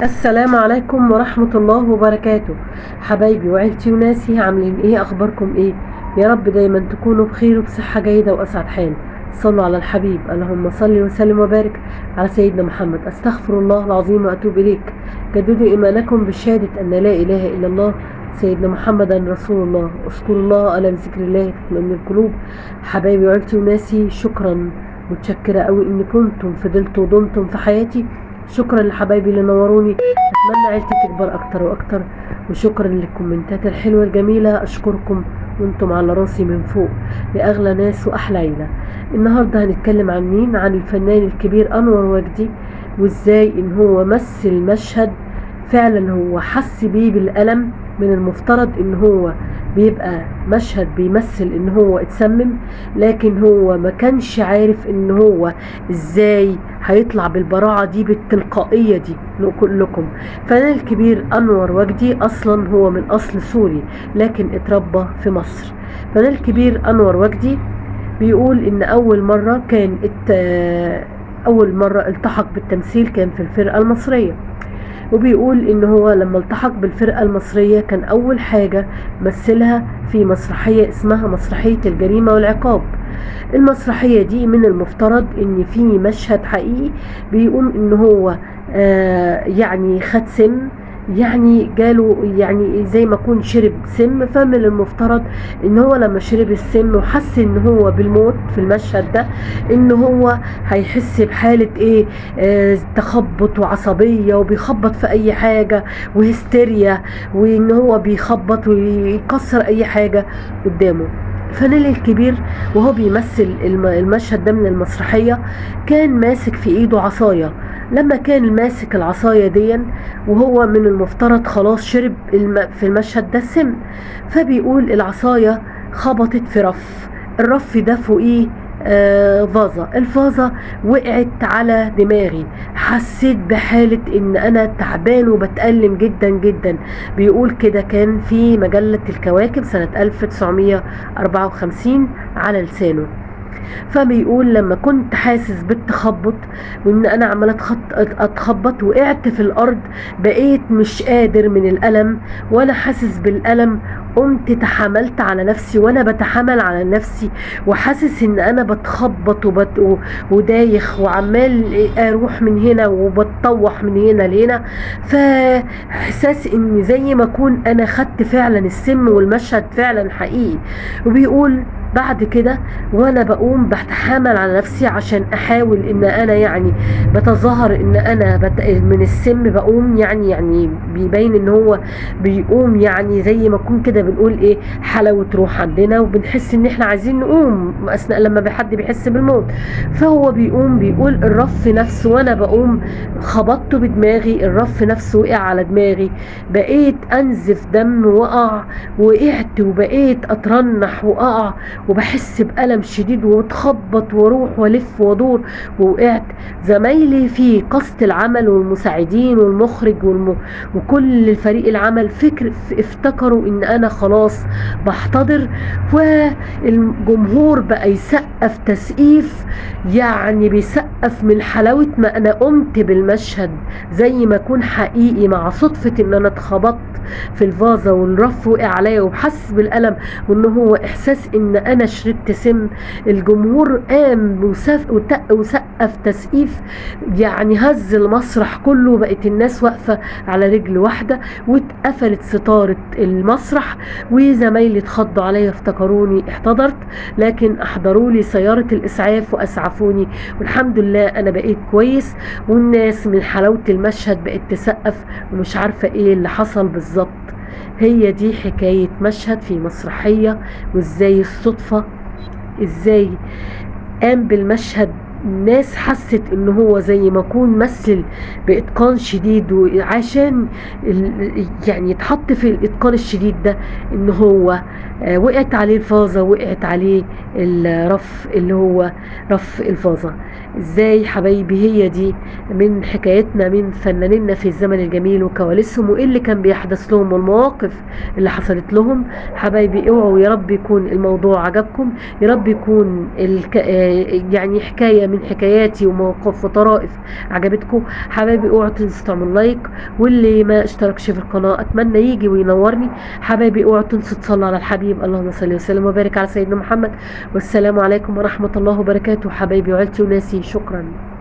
السلام عليكم ورحمة الله وبركاته. حبايبي وعيلتي وناسي، عاملين ايه؟ اخباركم ايه؟ يا رب دايما تكونوا بخير وبصحة جيدة واسعد حال. صلوا على الحبيب، اللهم صل وسلم وبارك على سيدنا محمد. استغفر الله العظيم واتوب اليك. جددوا ايمانكم بشهادة ان لا اله الا الله سيدنا محمدا رسول الله. اذكروا الله الا بذكر الله تطمئن القلوب. حبايبي وعيلتي وناسي، شكرا، متشكرة قوي ان كنتم فضلتوا ودمتم في حياتي. شكرا لحبايبي اللي نوروني، اتمنى عيلتي تكبر اكتر واكتر. وشكرا للكومنتات الحلوة الجميلة، اشكركم وانتم على راسي من فوق يا اغلى ناس واحلى عيله. النهارده هنتكلم عن مين؟ عن الفنان الكبير انور وجدي، وازاي ان هو مثل مشهد فعلا هو حس بيه بالالم. من المفترض ان هو بيبقى مشهد بيمثل ان هو اتسمم، لكن هو ما كانش عارف ان هو ازاي هيطلع بالبراعة دي بالتلقائية دي. كلكم فنان الكبير انور وجدي اصلا هو من اصل سوري لكن اتربى في مصر. فنان الكبير انور وجدي بيقول ان اول مرة كان اول مرة التحق بالتمثيل كان في الفرقة المصرية، وبيقول ان هو لما التحق بالفرقة المصرية كان اول حاجة مثلها في مسرحية اسمها مسرحية الجريمة والعقاب. المسرحية دي من المفترض ان في مشهد حقيقي بيقوم ان هو يعني خد سم، يعني جاله يعني زي ما يكون شرب سم. فمن المفترض ان هو لما شرب السم وحس ان هو بالموت في المشهد ده، ان هو هيحس بحالة ايه؟ تخبط وعصبية وبيخبط في اي حاجة وهستيريا، وان هو بيخبط ويكسر اي حاجة قدامه. الفنان الكبير وهو بيمثل المشهد ده من المسرحية كان ماسك في ايده عصاية. لما كان ماسك العصاية دي وهو من المفترض خلاص شرب في المشهد ده السم، فبيقول العصاية خبطت في رف، الرف ده فوقيه فازة، الفازة وقعت على دماغي، حسيت بحالة ان انا تعبان وبتألم جدا جدا. بيقول كده كان في مجلة الكواكب سنة 1954 على لسانه. فبيقول لما كنت حاسس بالتخبط وان انا عماله اتخبط، وقعت في الارض، بقيت مش قادر من الالم، وانا حاسس بالالم قمت تحملت على نفسي، وانا بتحمل على نفسي وحاسس ان انا بتخبط ودايخ وعمال اروح من هنا وبتطوح من هنا لهنا. فاحساس ان زي ما اكون انا خدت فعلا السم والمشهد فعلا حقيقي. وبيقول بعد كده وانا بقوم بتحامل على نفسي عشان احاول ان انا يعني بتظاهر ان انا من السم بقوم، يعني بيبين ان هو بيقوم، يعني زي ما اكون كده بنقول ايه، حلاوة روح عندنا وبنحس ان احنا عايزين نقوم اثناء لما حد بيحس بالموت. فهو بيقوم بيقول الرف نفسه وانا بقوم خبطته بدماغي، الرف نفسه وقع على دماغي، بقيت انزف دم وقع، وقعت وبقيت اترنح وقع وبحس بألم شديد واتخبط واروح والف وادور ووقعت. زمايلي في قسط العمل والمساعدين والمخرج وكل الفريق العمل افتكروا ان انا خلاص بحتضر، والجمهور بقى يسقف تسقيف، يعني بيسقف من حلاوة ما انا قمت بالمشهد زي ما اكون حقيقي، مع صدفة ان انا اتخبطت في الفازة والرف وقع عليا وبحس بالألم وان هو احساس ان انا شربت سم. الجمهور قام وسقف تسقيف يعني هز المسرح كله، بقت الناس واقفة على رجل واحدة، واتقفلت ستارة المسرح، وزمايلي اتخضوا عليا افتكروني احتضرت، لكن احضروا لي سيارة الاسعاف واسعفوني، والحمد لله انا بقيت كويس. والناس من حلاوة المشهد بقت تسقف ومش عارفة ايه اللي حصل بالظبط. هي دي حكاية مشهد في مسرحية، وازاي الصدفة، ازاي قام بالمشهد. الناس حست ان هو زي ما يكون مثل باتقان شديد، وعشان يعني يتحط في الاتقان الشديد ده ان هو وقعت عليه الفازة، وقعت عليه الرف اللي هو رف الفازة. ازاي حبايبي؟ هي دي من حكايتنا من فنانينا في الزمن الجميل وكواليسهم وايه اللي كان بيحدث لهم والمواقف اللي حصلت لهم. حبايبي اوعوا، يا رب يكون الموضوع عجبكم، يا رب يكون يعني حكاية من من حكاياتي ومواقف وطرائف عجبتكم حبايبي، اوعوا تنسوا تعملوا لايك، واللي ما اشتركش في القناة اتمنى يجي وينورني. حبايبي اوعوا تنسوا تصلوا على الحبيب، اللهم صل وسلم وبارك على سيدنا محمد. والسلام عليكم ورحمة الله وبركاته حبايبي وعيلتي وناسي. شكرا.